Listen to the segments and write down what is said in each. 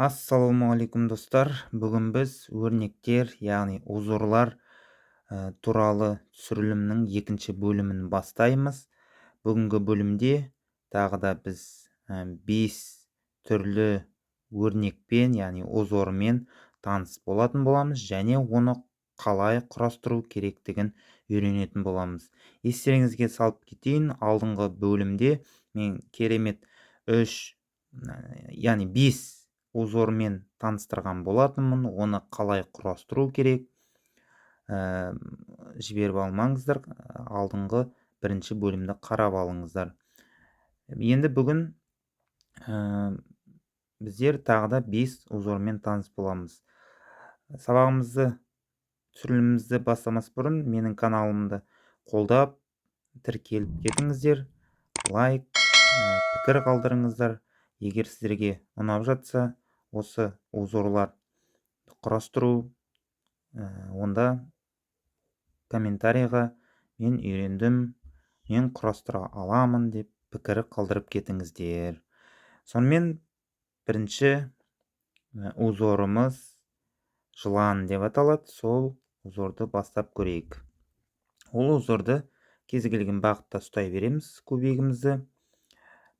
Ассалаумағалейкум, достар! Бүгін біз өрнектер, яғни узорлар туралы түсірілімнің екінші бөлімін бастаймыз. Бүгінгі бөлімде тағы да біз 5 түрлі өрнекпен, яғни узормен таныс болатын боламыз және оны қалай құрастыру керектігін үйренетін боламыз. Естеріңізге салып кетейін, алдыңғы бөлімде мен керемет 3, яғни 5 узормен таныстырған болатынмын. Оны қалай құрастыру керек, жіберіп алмаңыздар, алдыңғы бірінші бөлімді қарап алыңыздар. Енді бүгін біздер тағы да 5 узормен таныс боламыз. Сабағымызды, түсірілімімізді бастамас бұрын менің каналымды қолдап, тіркеліп кетіңіздер, лайк, пікір қалдырыңыздар. Егер сіздерге ұнап жатса осы узорлар құрастыру, онда комментарийға «Мен үйрендім, мен құрастыра аламын» деп пікір қалдырып кетіңіздер. Сонымен, бірінші узорымыз жылан деп аталады. Сол узорды бастап көрейік. Ол узорды кез келген бағытта ұстай береміз кубигімізді.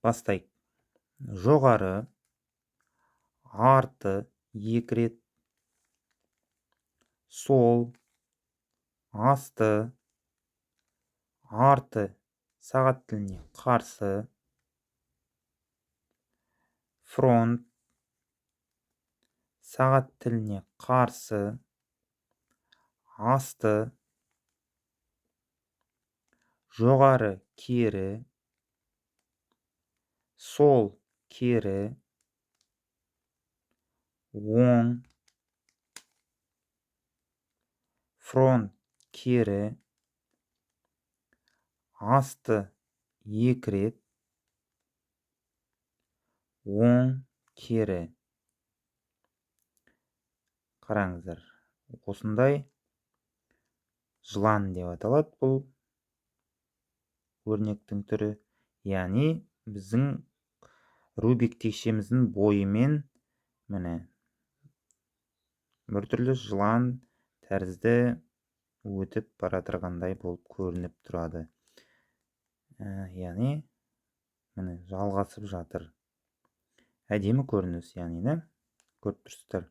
Бастайық. Жоғары, арты екі рет, сол, асты, арты сағат тіліне қарсы, фронт, сағат тіліне қарсы, асты, жоғары кері, сол кері, оң, фронт кері, асты екі рет, оң кері. Қараңыздар, осындай жылан деп аталады бұл өрнектің түрі. Яғни біздің Рубик текшеміздің бойымен, міне, біртүрлі жылан тәрізді өтіп бара тұрғандай болып көрініп тұрады. Яғни міне, жалғасып жатыр. Әдемі көрініс, яғни да, көріп тұрсыздар.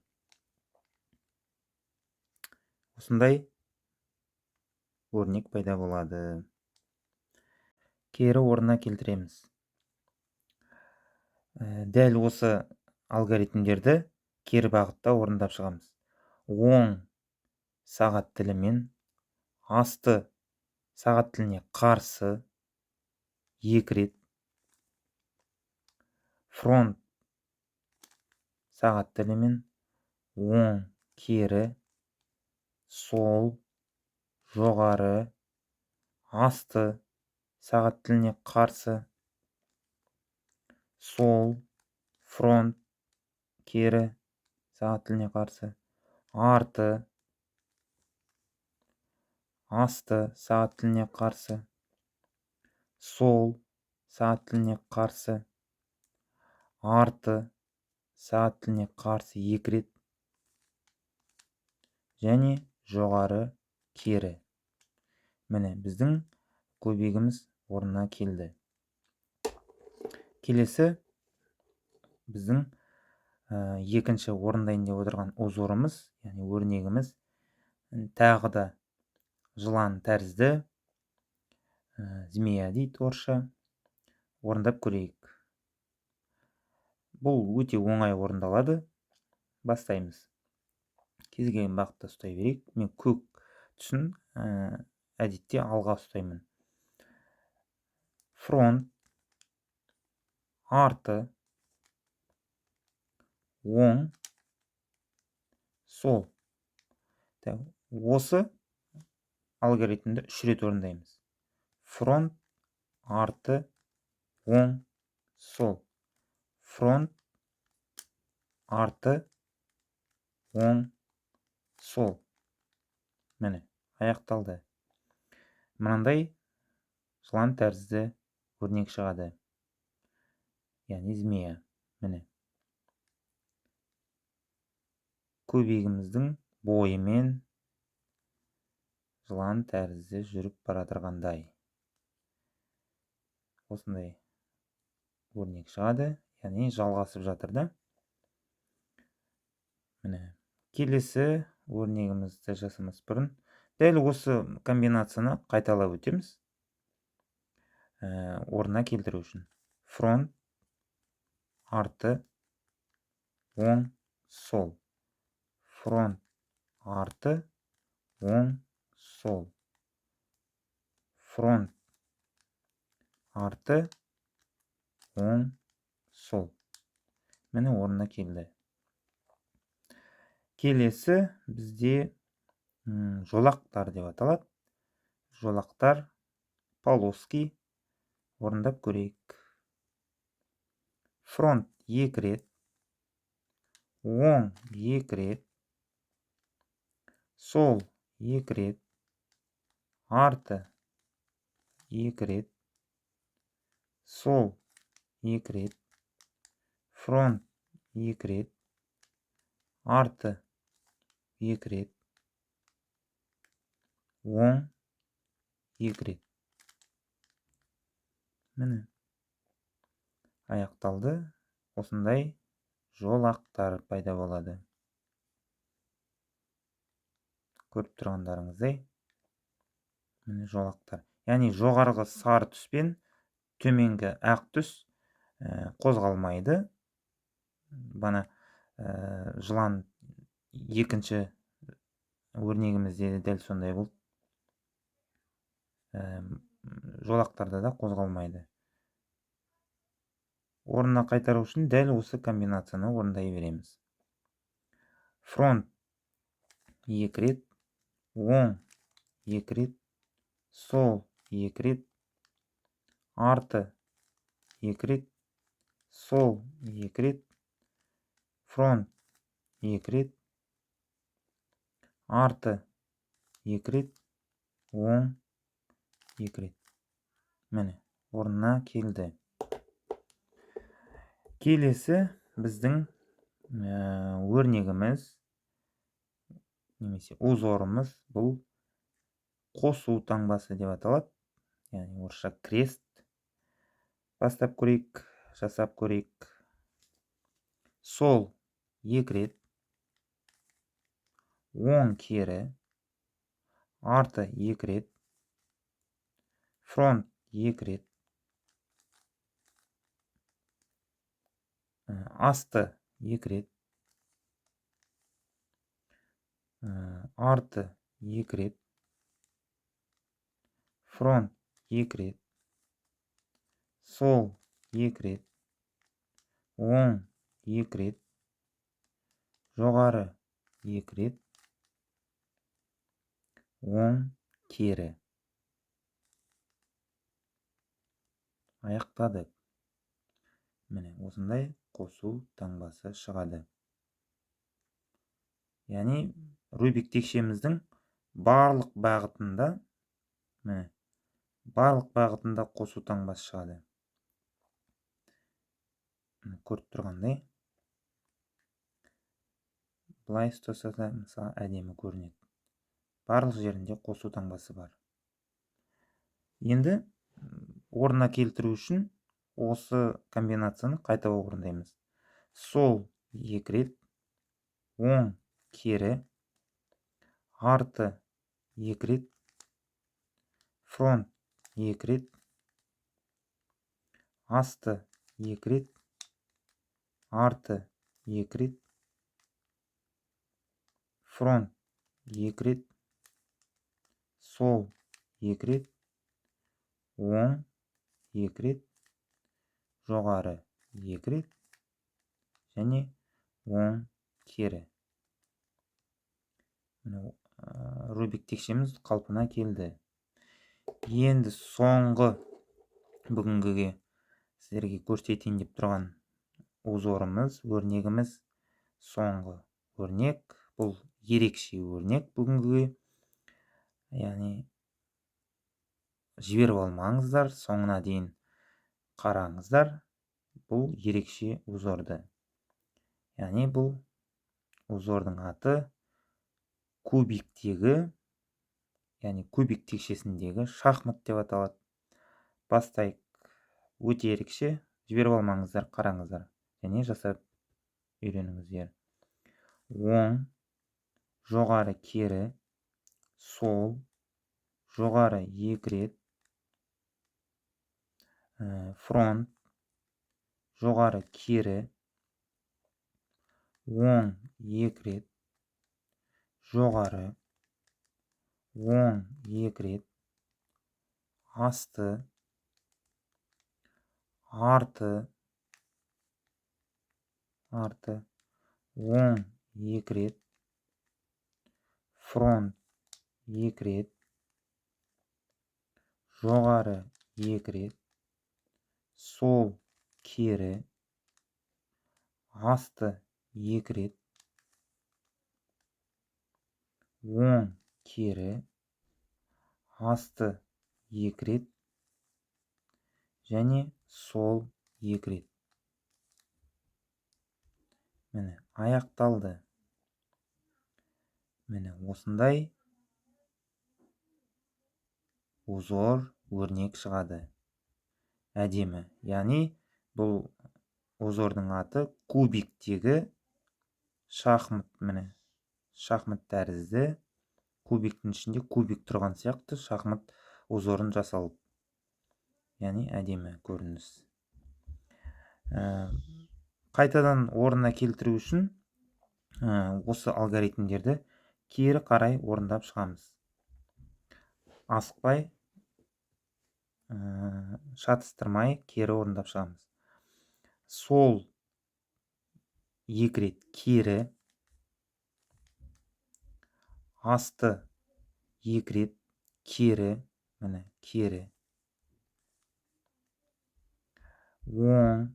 Осындай өрнек пайда болады. Кері орнына келтіреміз. Дәл осы алгоритмдерді кері бағытта орындап шығамыз. Оң сағат тілімен, асты сағат тіліне қарсы екі рет, фронт сағат тілімен, оң кері, сол, жоғары, асты сағат тіліне қарсы, сол, фронт кері сағат тіліне қарсы, арты, асты сағат тіліне қарсы, сол сағат тіліне қарсы, арты сағат тіліне қарсы екі рет және жоғары кері. Міне, біздің кубигіміз орнына келді. Келесі біздің екінші орындайын деп отырған узорымыз, яғни өрнегіміз тағы да жылан тәрізді, змея дейді орысша. Орындап көрейік. Бұл өте оңай орындалады. Бастаймыз. Кез келген бағытта ұстай берейік. Мен көк түсін әдетте алға ұстаймын. Фронт, арты, оң, сол. Так, осы алгоритмді үш рет орындаймыз. Фронт, арты, оң, сол. Фронт, арты, оң, сол. Міне, аяқталды. Мынандай жылан тәрізді өрнек шығады, яғни змея. Міне. Кубигіміздің бойымен жылан тәрізді жүріп баратырғандай. Осындай өрнек шығады, яғни жалғасып жатыр да. Міне, келесі өрнегімізді жасамас бұрын дәл осы комбинацияны қайталап өтеміз. Орнына келтіру үшін фронт, арты, оң, сол. Фронт, арты, оң, сол. Фронт, арты, оң, сол. Міне, орнына келді. Келесі бізде жолақтар деп аталады. Жолақтар, полоски, орындап көрейік. Фронт 2 рет, оң 2 рет, сол 2 рет, арты 2 рет, сол 2 рет, фронт 2 рет, арты 2 рет, оң 2 рет. Міне, аяқталды. Осындай жолақтар пайда болады. Көріп тұрғандарыңыздай, міне жолақтар. Яғни жоғарғы сары түс пен төменгі ақ түс қозғалмайды. Бана жылан екінші өрнегімізде де дәл сондай болды. Жолақтарда да қозғалмайды. Орнына қайтару үшін дәл осы комбинацияны орындай береміз. Фронт 2 рет, оң 2 рет, сол 2 рет, арты 2 рет, сол 2 рет, фронт 2 рет, арты 2 рет, оң 2 рет. Міне, орнына келді. Келесі біздің өрнегіміз немесе узорымыз бұл қосу таңбасы деп аталады. Яғни орысша крест. Бастап көрейік, жасап көрейік. Сол 2 рет, оң кері, арты 2 рет, фронт 2 рет, асты 2 рет, арты 2 рет, фронт 2 рет, сол 2 рет, оң 2 рет, жоғары 2 рет, оң кері. Аяқтадық. Міне, осындай қосу таңбасы шығады. Яғни Рубик текшеміздің барлық бағытында, міне, барлық бағытында қосу таңбасы шығады. Міне, көріп тұрғандай, былай ұстаса да, мысалы, әдемі көрінеді. Барлық жерінде қосу таңбасы бар. Енді орнына келтіру үшін осы комбинацияны қайта орындаймыз. Сол 2 рет, оң кері, арты 2 рет, фронт 2 рет, асты 2 рет, арты 2 рет, фронт 2 рет, сол 2 рет, оң 2 рет, жоғары 2 рет және оң кері. Міне, Рубик текшеміз қалпына келді. Енді соңғы бүгінгіге сіздерге көрсетейін деп тұрған узорымыз, өрнегіміз, соңғы өрнек. Бұл ерекше өрнек бүгінгіге. Яғни жіберіп алмаңыздар, соңына дейін қараңыздар. Бұл ерекше узорды. Яғни бұл Узордың аты кубиктегі, яғни кубик текшесіндегі шахмат деп аталады. Бастайық. Өте ерекше, жіберіп алмаңыздар, қараңыздар және жасап үйреніңіздер. Оң, жоғары кері, сол, жоғары екі рет, фронт, жоғары кері, оң екі рет, жоғары, оң екі рет, асты, арты, арты, оң екі рет, фронт екі рет, жоғары екі рет, сол кері, асты екі рет, оң кері, асты екі рет және сол екі рет. Міне, аяқталды. Міне, осындай узор өрнек шығады. Әдемі. Яғни бұл узордың аты кубиктегі шахмат. Міне, шахмат тәрізді кубиктің ішінде кубик тұрған сияқты шахмат узорын жасалып. Яғни әдемі көрініс. Қайтадан орнына келтіру үшін осы алгоритмдерді кері қарай орындап шығамыз. Асықпай, шатыстырмай кері орындап шығамыз. Сол екі рет кері, асты екі рет кері, міне кері, оң,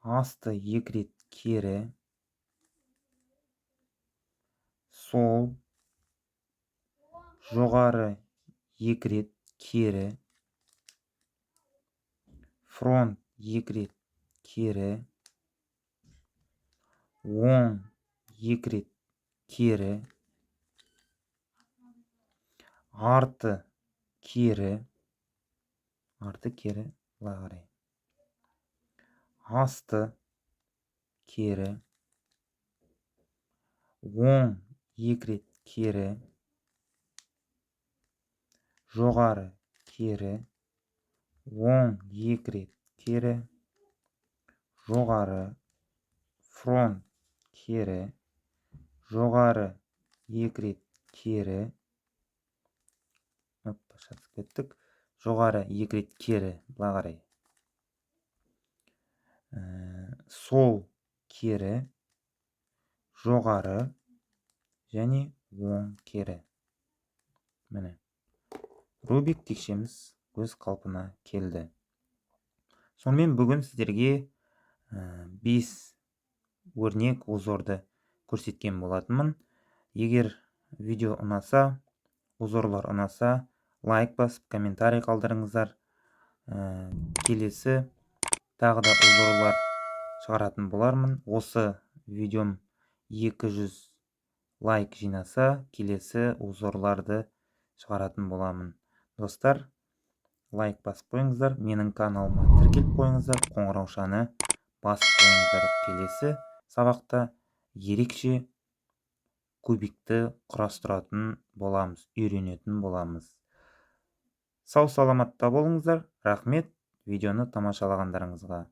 асты екі рет кері, сол, жоғары екі рет кері, фронт екі рет кері, оң екі рет кері, арты кері, арты кері былай қарай, асты кері, оң екі рет кері, жоғары кері, оң екі рет кері, жоғары, фронт кері, жоғары екі рет кері, шатысып кеттік, жоғары екі рет кері былай қарай, сол кері, жоғары және оң кері. Міне, Рубик текшеміз өз қалпына келді. Сонымен бүгін сіздерге 5 өрнек узорды көрсеткен болатынмын. Егер видео ұнаса, узорлар ұнаса, лайк басып, комментарий қалдырыңыздар. Келесі тағы да узорлар шығаратын болармын. Осы видеом 200 лайк жинаса, келесі узорларды шығаратын боламын. Достар, лайк басып қойыңыздар, менің каналыма тіркеліп қойыңыздар, қоңыраушаны басып қойыңыздар. Келесі сабақта ерекше кубикті құрастыратын боламыз, үйренетін боламыз. Сау саламатта болыңыздар. Рахмет видеоны тамашалағандарыңызға.